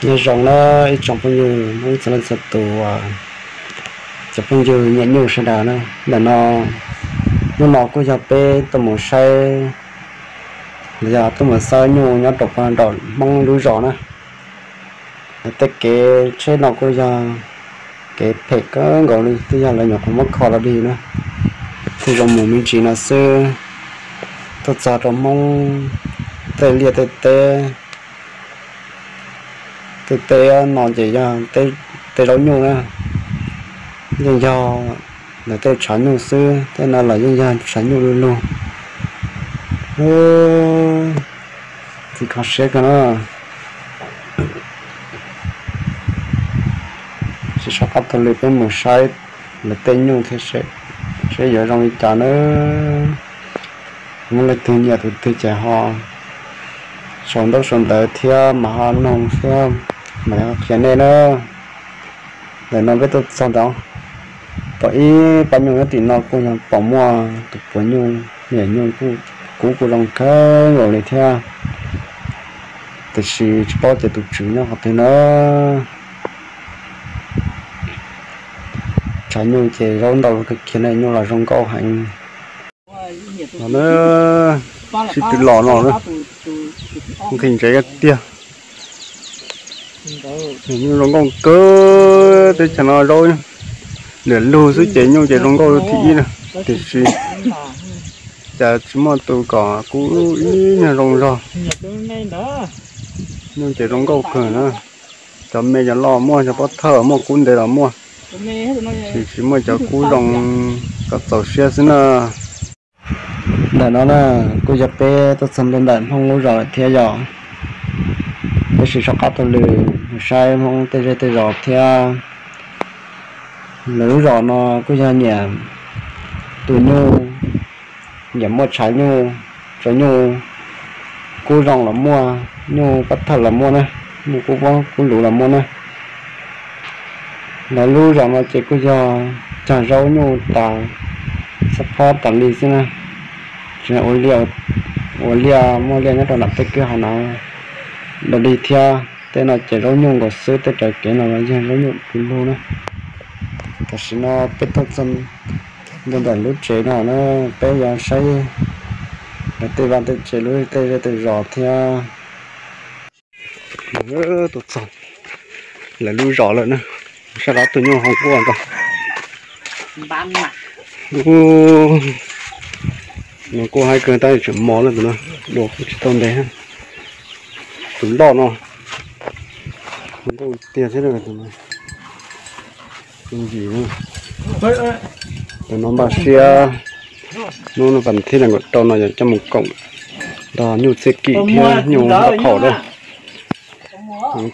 Nyob zoo na ib tsoom phooj ywg Hmoob txhua leej txhua tus, cov phooj ywg nyiam nyuj sawv daws na. Ntawm no, hnub no kuj yog peb tuaj mus saib los yog tuaj mus xawb nyuj nyob rau puag nram Hmoob lub zos na. Tej kev tsheb no kuj yog kev phem kawg nkaus li, twb yog lawv nyuam qhuav muab kho los dig na. Thiaj zoo mus me ntsis no xwb, tuaj txog rau Hmoob tej liaj tej teb, tej teb no ces yog tej zaub nyuj na, yeej yog lawv tej tshav nyuj xwb, tej no los yeej yog tshav nyuj lu lug. Txiv kho siab kawg na. Sim soj qab taug lw peb mus saib lawv tej nyuj thiab seb yuav zoo li cas nawb. Muaj leej twg nyiam tus twg ces ho sau ntaub sau ntawv thiab mas ho noog thiab mas qhia nej na. Ntawm no peb tuaj txog ntawd, pom ib pab nyuj nyob tim no kuj yog pom muaj tus puav nyuj, niam nyuj, kub kuj zoo kawg nkaus li thiab. Tiam sis tsis paub ces tus tswv nyob qhov twg na. Tshav nyuj ces zaub ntau kawg kiag na, nyuj los zoo nkauj heev. No na, sib tw los no na, nqhis ntsev tiag. Nyuj zoo nkauj kawg, teb chaws no zaub lwm lug xwb ces nyuj ces zoo nkauj thib ib na. Tiam sis cas tsis muaj tus kom kub ib nyuag zoo zog. Nyuj ces zoo nkauj kawg na. Cov me cov loj muaj, cov pob thawj muaj, kub ntev los muaj, tiam sis tsis muaj cov kub zoo kom txaus siab xwb na. Ntawm no na, kuj yog peb tuaj txog ntua ntawm Hmoob lub zos lawm thiab yom. Peb sim soj qab taug lw mus saib Hmoob tej zej tej zos thiab. Lawv lub zos no kuj yog nyiam tus nyuj, nyiam muaj tshav nyuj, tshav nyuj kub zoo los muaj, nyuj pob thawj los muaj na, nyuj kub pob kub luv los muaj na. Lawv lub zos no ces kuj yog cog zaub nyuj tas, xab phob tas li xwb na. Tsis ua liaj, ua liaj muaj liaj nyob rau nram tej kwj ha no tas li thiab. Tej no ces zaub nyuj nkaus xwb, tej raws kev no los yog zaub nyuj du lug na. Tam sim no peb tuaj txog ntua ntawm lub tsev no na, peb yuav saib lawv tej vaj tej tsev, lub tej zej tej zos thiab. Tuaj txog lawv lub zos lawm na, saib qab tus nyuj hau quaj nrog. No kuj haib kawg tab tseem mos na, tus no dua kuj tsis tau ntev. Tus loj no zoo nkauj tiag thiab. Tus no npaj siab hnub vas thib nees nkaum rau no yuav coj mus koom nrog nyuj txiaj kim thiab nyuj npaj khaum na.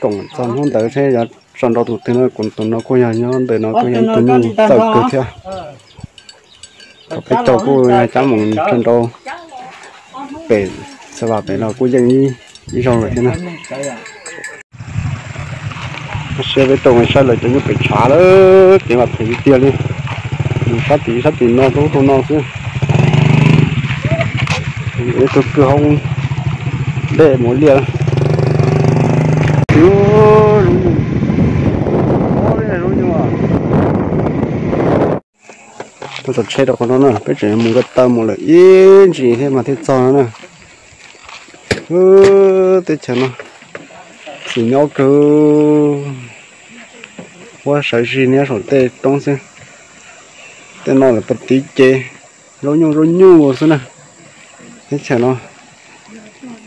Koom txog hnub ntawd seb yuav tso nrau tus twg no, kuv tus no kuj yog nyob ntawm no kuj yog tus nyuj txawj kawg thiab. Peb caug kuj cab mus tso nrau pem Xav Vam pem los kuj yeej ib zaug lawm thiab na. Siab peb tuaj mus saib lawv cov nyuj pem tshav lawm, cev mas phem tiag tiag li. Mus sab tim sab tim no rau ub rau no xwb. Ib tug kwj hoob dej mus liaj. Tuaj txog tsheb rau qhov no na, peb tseem mus ko taw mus lawm ib ntsis thiab mas thiaj txog no na. Teb chaws no xis nyob kawg, huab sawv zig nyob saum tej roob xwb. Tej no lawv puag tiv ces zaub nyuj zaub nyuj xwb na. Teb chaws no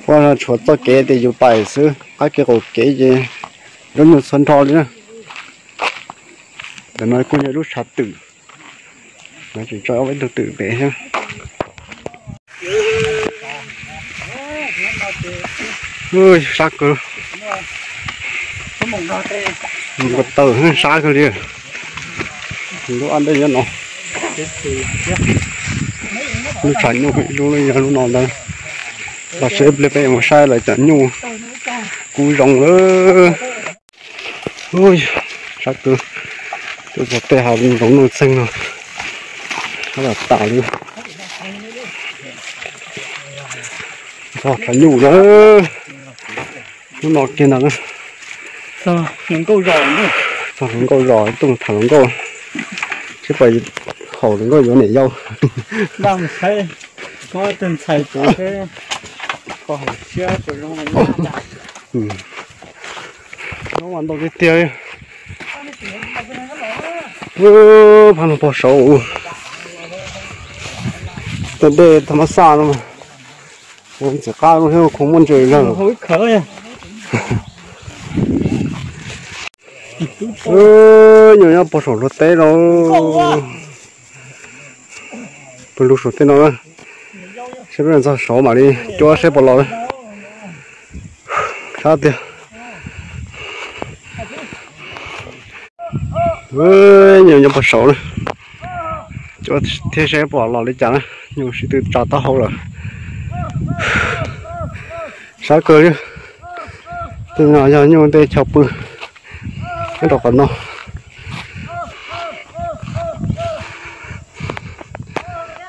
huab tshuav txoj kev tias yus pais xwb, qab kev qaum kev ces zaub nyuj txhua nrho li na. Ntawm no kuj yog lub tshav twm, lawv tseem tso ob peb tug twm pem thiab. Sab kawg, ko taw sab kawg li. Lub ab dej nyob no, lub tshav nyuj ib lub yog lub no ntawd. Los seb pliag peb mus saib lawv cov nyuj kub zoo lawm. Sab kawg, tuaj txog tej hav zoov nuj txeeg no, sab los tas li. Tshav nyuj na, lub no kiag ntag na. Tog hluas nkauj zos, tog hluas nkauj zos tuaj tham hluas nkauj, seb puas haum hluas nkauj yuav niam yau. Npaj mus saib, muab tus ntxhais pov seb puas haum siab puas zoo li. Nyob mas ntau tiag tiag li. Phab no pog saud, tej dej tag mab xaj no mas, ntxim qab thiab, khoom muaj ntses zog. Nyuam nyob pog saum luag teb no, pog lug saum tej no, seb peb txog saud mam li cuab seb puas los. Sab tiag. Nyuam nyob pog saud na, cuab thiab seb puas los li cas na. Nyuj sib tw tsa taub hau lawm. Sab kawg li. Tej no yog nyuj tej chaw pw nyob rau qhov no.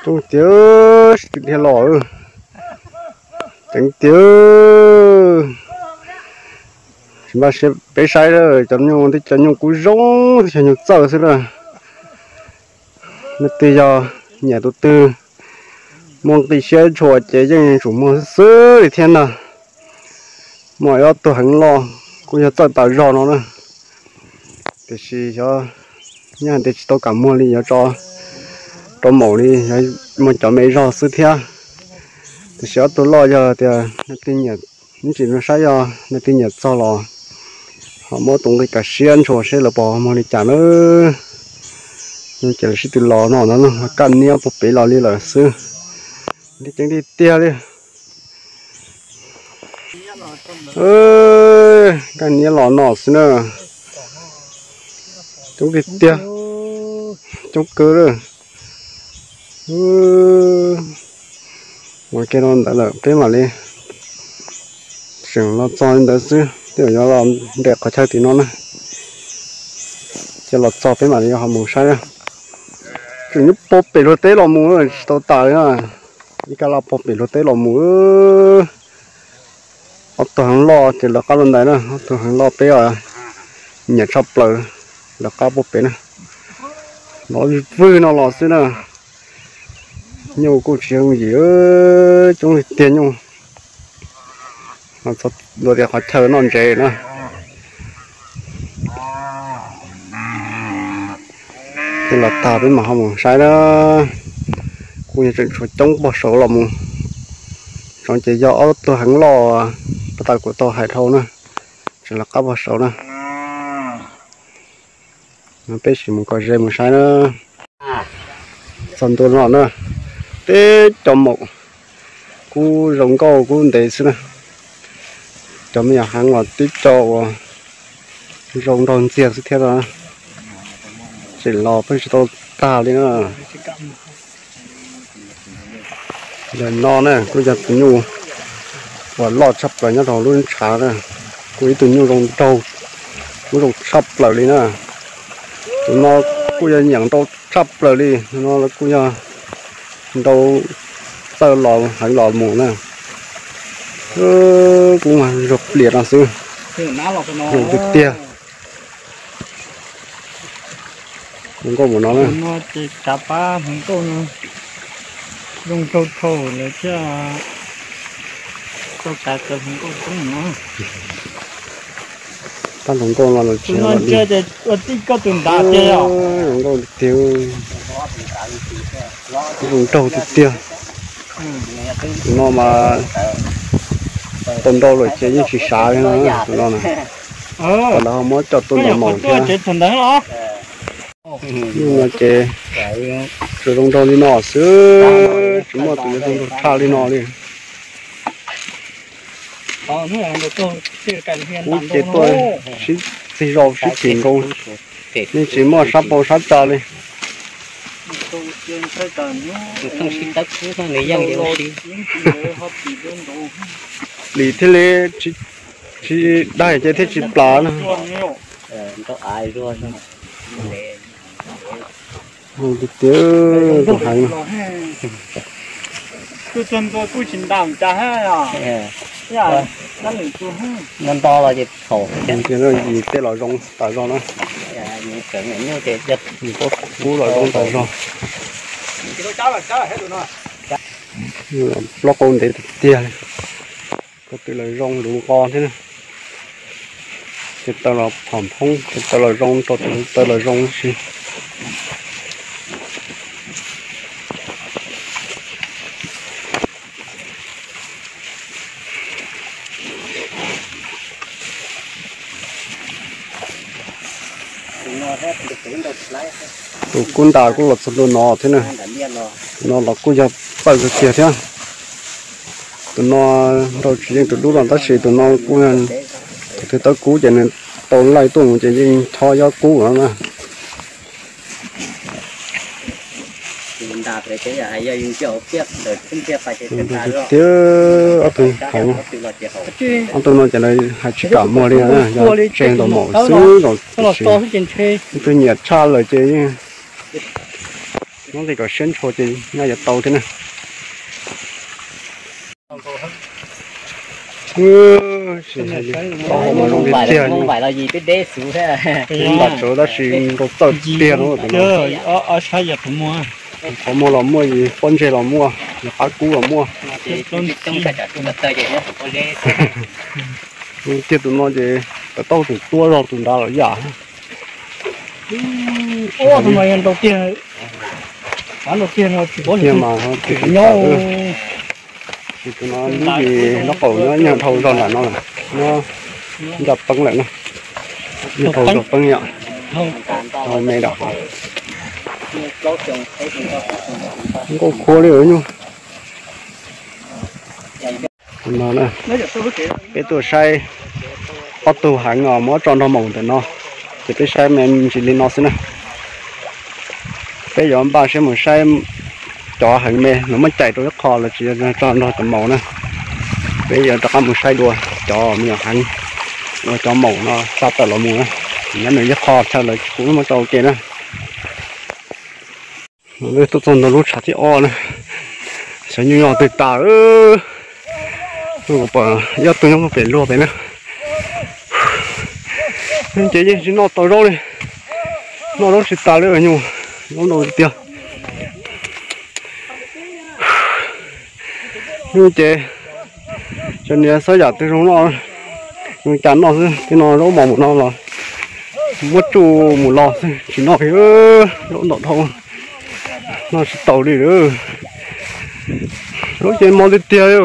Coob tiag, sib tw dhia los, ceev tiag. Tsis npaj siab peb saib, cov nyuj, tej cov nyuj kub zoo, tej cov nyuj txawj xwb na. Leej twg yog nyiam tus twg muaj nqi siab ntshua ces yeej yuav tsum muag xwb xwb li thiab ntag. Muaj ob tug heev loj kuj yog txawj tas zog no na, tiam sis xyov, nyob hais tias tsis tau kam muag li yuav tso rau maum li, yog muag cov me zog xwb thiab. Tiam sis ob tug loj yog tias leej twg nyiam, ib tsis no saib yog leej twg nyiam txog los ho muab tus nqi kam siab ntshua seb lawv puas muag li cas na. Ces lawv sib tw los no ntag, kaj niab puag pem los li lawm xwb. Ceev tiag tiag li. Kaj niab los no xwb na. Coob tiag tiag, coob kawg li. Ua ke no ntawd lawm peb mam li tseem los txog li ntawd xwb, tej zaum yuav los nres qhov chaw tim no na. Ces los txog peb mam li ho mus saib na. Tseem nyob puag pem luag teb los mus tsis tau tas li na. Ib kab laj puag pem luag teb los mus. Ob tug heev loj ces lawv qab luaj ntais na, ob tug heev loj peb nyiam tshaj plaws, lawv qab puag pem na. Los vwg no los xwb na. Nyuj kuj tsis yooj yim, coob tiag nyuj. Los txog luag tias qhov chaw noj ntses na. Ces los tag peb mam ho mus saib na. Kuj yog tseem tshuav coob puag saud los mus. Tsoom ces yog ob tug heev loj, pas tas kuv tau hais dhau na, tseem lawv qab puag saud na. Peb sim mus kom ze mus saib na. Txog ntua no na, teb cov maum kub zoo nkauj kub ntev xwb na. Cov me nyuam heev los tib co uas zoo nraug ntxiag xwb thiab no. Tseem los pheej tsis tau tag li na. Ntawm no na kuj yog tus nyuj uas loj tshaj plaws nyob rau lub ntshav na, kuj ib tug nyuj zoo nraug, kuj zoo tshaj plaws li na. Tus no kuj yog nyiam nrau tshaj plaws li, tus no kuj yog nrau txawj los heev los mus na. Kuj mas zog pliam no xwb, zoo tiag tiag. Hluas nkauj mus no na. Ces kav pab hluas nkauj no zoo nraug dhau lawm thiaj tau kav cov hluas nkauj coob no. Pab hluas nkauj no los tsis no ntsia ces ua tij koj tus ntav tiag yom. Hluas nkauj tiag, zoo nraug tiag tiag. Tus no mas tau nrau lawm ces yeej tsis sav li no, tus no na. Lawv ho muab coj tuaj ntaus maum thiab. Nyuj no ces tsuas zoo nraug li no xwb, tsis muaj tus zoo nraug tshaj li no li. Kuv ces tuaj sib txig zog sib phim nkaus, yeej tsis muaj sab pau sab tsa li. Plis thiaj li tsis daig ces thiaj tsis plas na. Tiag, tus heev. Nto nto los ces thaum tias no yim tej los zoo tas zog na. Kub los zoo tas zog. Plaub qau ntev tiag tiag li. Ko tw los zoo luv nqo thiab na. Tes taw los phom phoob, tes taw los zoo, rau tes taw los zoo si. Tus kub ntas kuj los txog ntua no thiab na. Tus no los kuj yog txawj kawg kiag thiab. Tus no nrau tsis yeej tus dub los tab sis tus no kuj, thaum twg tau kub ces nws tau laij tuaj mus ces yeej chob yob kub no na. Tiag, ob tug heev. Ob tug no ces lawv hais tsis kam muag li na, yog tseg ntaus maum xwb los tsis. Ob tug nyiam tshaj lawm ces yeej nyob li kom siab ntshua ces nyaj yuav tau thiab na. Tau hauv mas zoo tiag tiag, npam tsawv tab sis nrau txawj tiag no. Qhov muag los muaj, pob ntseg los muaj, qab kub los muaj. Tiag tus no ces tawm tau tus tuab zog tus nrad los yam. Tiag mas, tus no lub yim nraub qaum nyob nyuag dhau zog nram no lawm, nyob ncaj peeb lawm na. Nyuag dhau zog peeb yom, dhau me nram hav. Nkauj khuab li nyuag. Peb tuaj saib ob tug heev os, muab tso nrog maum ntawm no, ces peb saib me ntsis li no xwb na. Peb yuav npaj siab mus saib cov heev me, lawv muab cais rau ib qho lawm tsis tso nrog cov maum na. Peb yuav rov qab mus saib dua cov me nyuam heev uas cov maum no xa tawm los mus na. Nyob nws ib qho chaw lawv kuj muab tso ua ke na. Tuaj txog ntua lub tshav thib ob na, xyov nyuj nyob twg tas. Pom ib tug nyob pem luag pem na. Ces yeej tsis noj tau zaub li, noj zaub tsis tas li nyuj, zaub ntau tiag. Nyuj ces tseem niaj xav yam twg zoo noj, zoo cas noj xwb. Tej no zaub mos mus no los muab tsuj mus los xwb tsis noj li, zaub ntau dhau, noj tsis tau li lawm. Zaub ces mos tiag tiag li.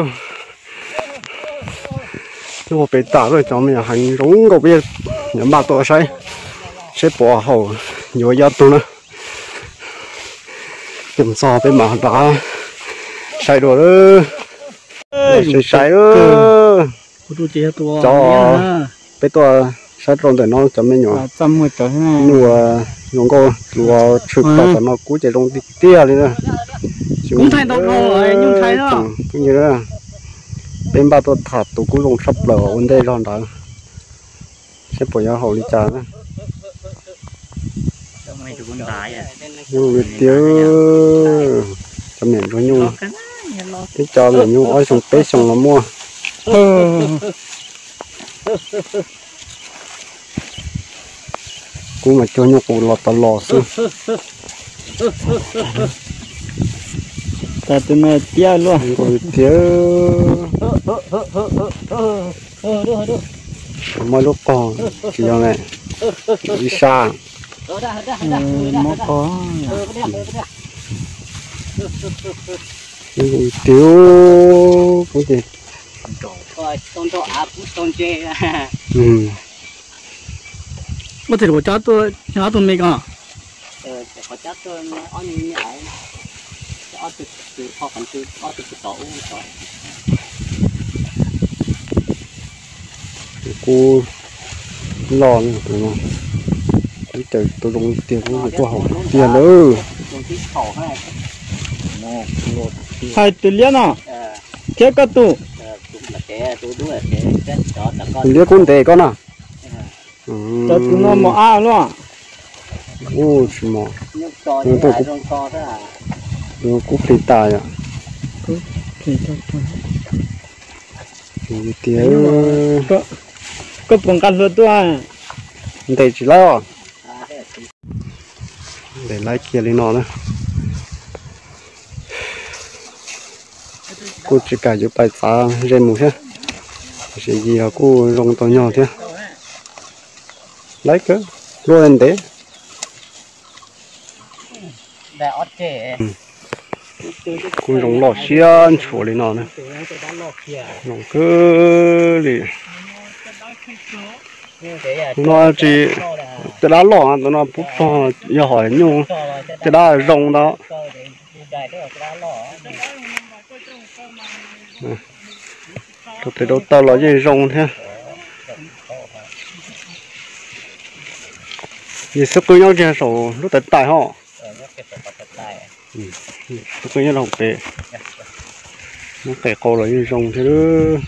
Tuaj pem tas lawm, cov me nyuam heev zoo nkauj, peb yuav npaj tuaj saib seb puas haum yuav ib tug na. Ces mus txog peb mam rov saib dua lawm. Sai sai, cov peb tuaj saib rau ntawm no cov me nyuam nyuj zoo nkauj, tus tshwm plaws tom no kub ces zoo tiag tiag li na. Peb npaj tuaj tham tus kub zoo tshaj plaws ua ntej zog ntawd, seb puas yuav haum li cas na. Zoo li tiag, cov me nyuam ntsuag nyuj, twb cov me nyuam nyuj ob xyoo peb xyoo los muaj. Kub mas cuag nyuj qus los tau los xwb. Tas tus no tiab luaj. Zoo li tiag. Muaj lub qog tsis yog lawm, ib sab. Mob qog. Zoo li tiag, kub ces. Ua tsis tau cov tuaj, ob tug me ko. Kub loj no, kub ces tus zoo tiag, kub ces tuaj haum tiag lawm. Hais tus liab no thiab koj tus. Tus liab kub ntev koj na. Cov tus no mos ab luaj. Ub, tsis mos. Nws kub plig tas yom. Tias koj puas nqa hlua tuaj? Ntes tsis laib os. Ntes laib kiag li no na. Kuj tsis kam yuav pais txav ze mus thiab, tiam sis yis los kuj zoo tau nyog thiab. Laib kawg, hlua ntev. Kuj zoo loj siab ntshua li no na. Zoo kawg li. No tsis, caj dab loj, tus no pub tog yog hom nyuj, caj dab zoo ntau. Rau tes rau taw los yeej zoo thiab. Yog xwb qwb nyob kiag saum lub tais tais hos. Xwb qwb nyob rau pem, nyob pem qau los yeej zoo thiab.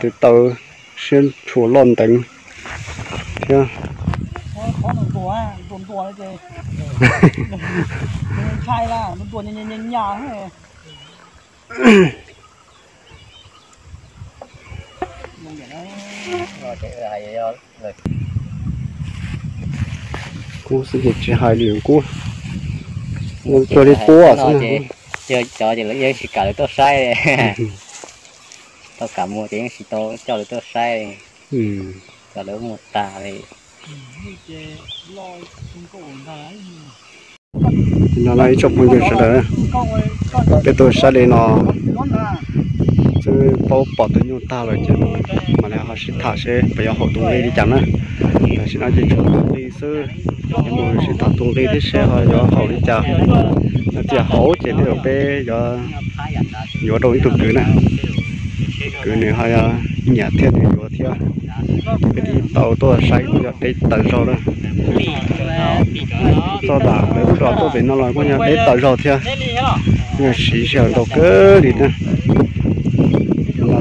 Tes taw siab ntshua loj nteev thiab. Kub xwb ces tsis hais li kub, cuag li puab xwb. Yog cov ces lawv yeej tsis kam lawv tuaj saib, tau kam muag ces yeej tsis tau coj lawv tuaj saib, kom lawv muag tag li. No ib tsoom phooj ywg sawv daws, peb tuaj saib li no xwb paub pom tus nyuj tag lawm ces mam li ho sib tham seb puas yuav haum tus nqi li cas na. Tam sim no ces tshuav tus nqi xwb, ces mus sib tham tus nqi thiab seb ho yuav haum li cas. Yog tias haum ces tej zaum peb yuav, yuav rau ib tug kwv na. Kwv nws ho nyiam thiab nws yuav thiab. Peb tau tuaj saib kuj yog deb tas zog lawm. Txog tam lawv lub zos tuaj pem no los kuj yog deb tas zog thiab. Yog siv sij hawm ntau kawg li thiab.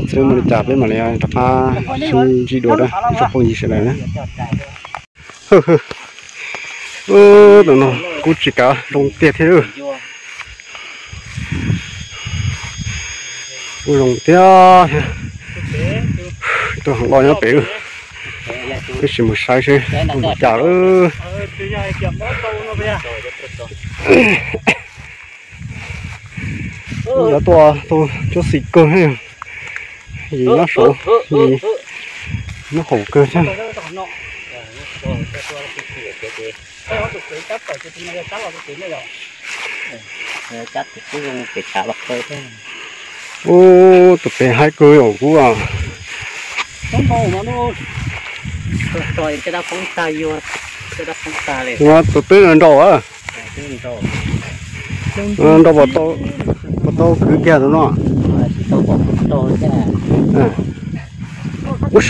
Txhua mus li cas peb mam li rov qab sib ntsib dua na ib tsoom phooj ywg sawv daws na. Tus no kuj tsis kav zoo tiag thiab. Kuj zoo tiag thiab. Tus heev los nyob pem, peb sim mus saib seb zoo li cas lawm. Kuj yuav tuaj tau cuab xim kawg, yim nyob saud, yim nyob hauv kawg thiab. Ub, tus pem haib kawg os kuv. Tus twb nraus a. Nraus puas tau kwv kiag tus no? Ub,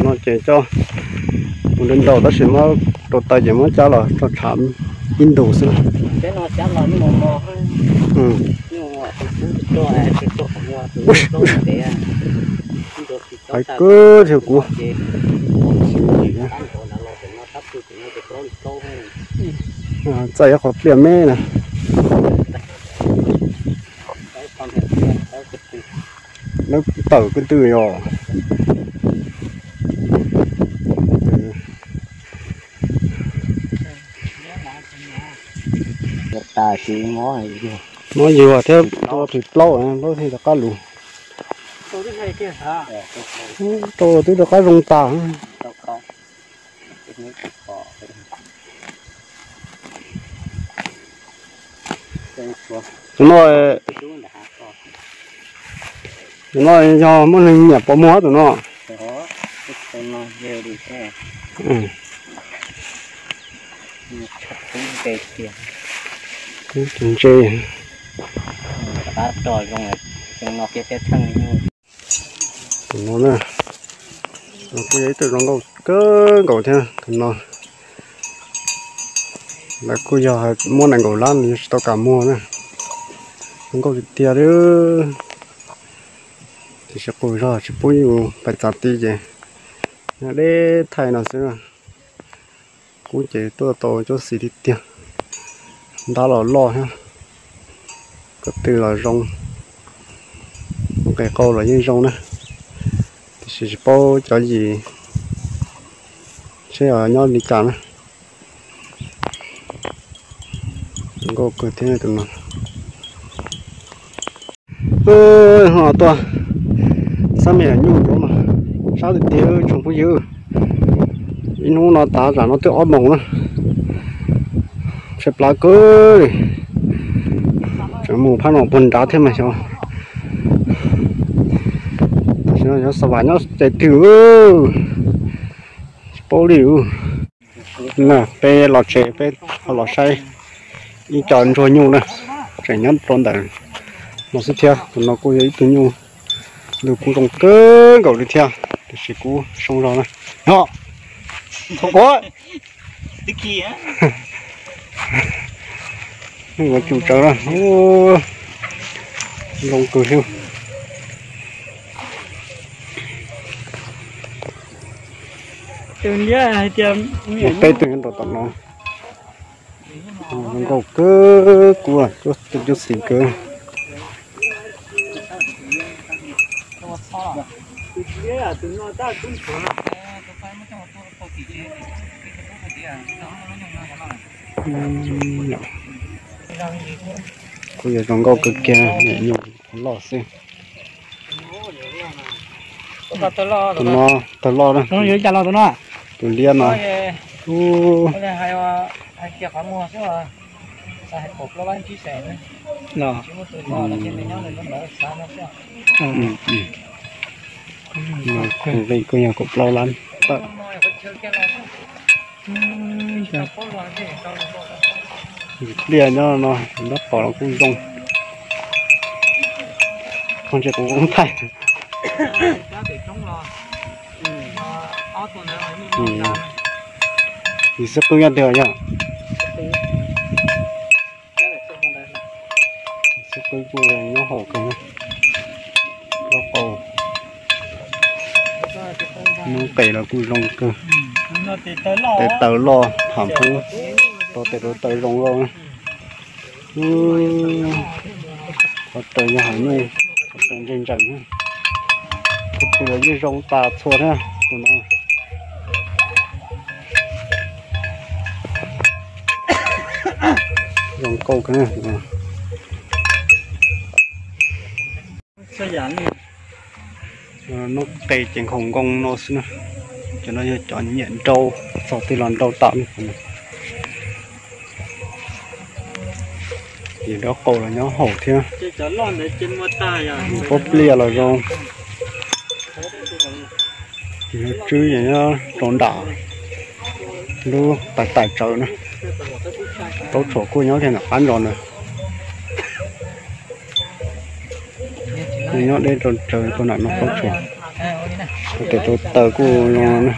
no ces coj mus nraus tab sis muab rau taw ces muab cab los tso tshav ib ntus xwb. Haib kawg thiab kuv. Txaij ib qho pliaj me na. Lawv tawm ko tw yog. Mob yuag thiab tua plig plaub, plaub thiaj rov qab lug. Rau twb rov qab zoo tag. Tus no, tus no yog muaj neeg nyiam pov muag tus no. Tus ntse. Tus no na, kuj yog ib tug zoo nkauj kawg nkaus thiab tus no. Lawv kuj yog muab nees nkaum lab nws tsis tau kam muag na. Zoo nkauj tiag tiag li. Tiam sis qus zog tsis pub yus pais txav ti ces deb thaij no xwb. Kub ces tuaj tau cuab xim tiag tiag. Ntab los loj thiab, ko tw los zoo. Nqes qau los yeej zoo na, tiam sis tsis paub cov yim seb nyob li cas na. Nkauj kawg thiab tus no. Ho tuaj xab me nyuj yuav mas sab tiag tiag tsoom phooj ywg. Ib hnub no tav zam no twb ob moos na, tshaib plab kawg li. Tseem mus phab no puag nrad thiab mas xyov, tam sim no xyov Xav Vam nyob ces twg, tsis paub li. Na peb los tsev peb ho los saib ib co ntsuag nyuj na, tseem nyob rau ntawm no xwb thiab. Tus no kuj yog ib tug nyuj, lub kub zoo kawg nkaus li thiab, tiam sis kub zoo zog na. No, txhob quav. Ua cum tsawv na, zoo kawg li. Peb tug nyob rau tom no, zoo nkauj kawg, kub cuab xim kawg. Kuj yog zoo nkauj kawg kiag, nyuj loj xwb. Tus no tawg loj na, tus liab no. Kuj yog kaum plaub lab tawm. Pliaj nyob no ntab pom los kuj zoo. Ho ntsia kuv thaij. Yus xib qwb nyob twg yom? Xib qwb kuj nyob hauv kawg, loj qau. Hnub qes los kuj zoo kawg. Tes taw loj tham pub, rau tes rau taw zoo loj. Qhov taw yog hais nej, qhov taw ntse ntsees, tus twg los yeej zoo tas txhua thiab tus no. Zoo nkauj kawg. Noob qes ces nkhaus nkoo no xwb na. Cov no yog cov nyiam nrau, txog twg los nrau tas. Ces nraub qaum los nyob hauv thiab. Pob pliaj los zoo. Tswb nyob rau nram lub tais tais tsawv na. Plaub tshuam kuj nyob kiag nram qab nrad na. Kuj nyob deb rau tsawv rau nram no plaub tshuam. Rau tes rau taw kuj zoo na.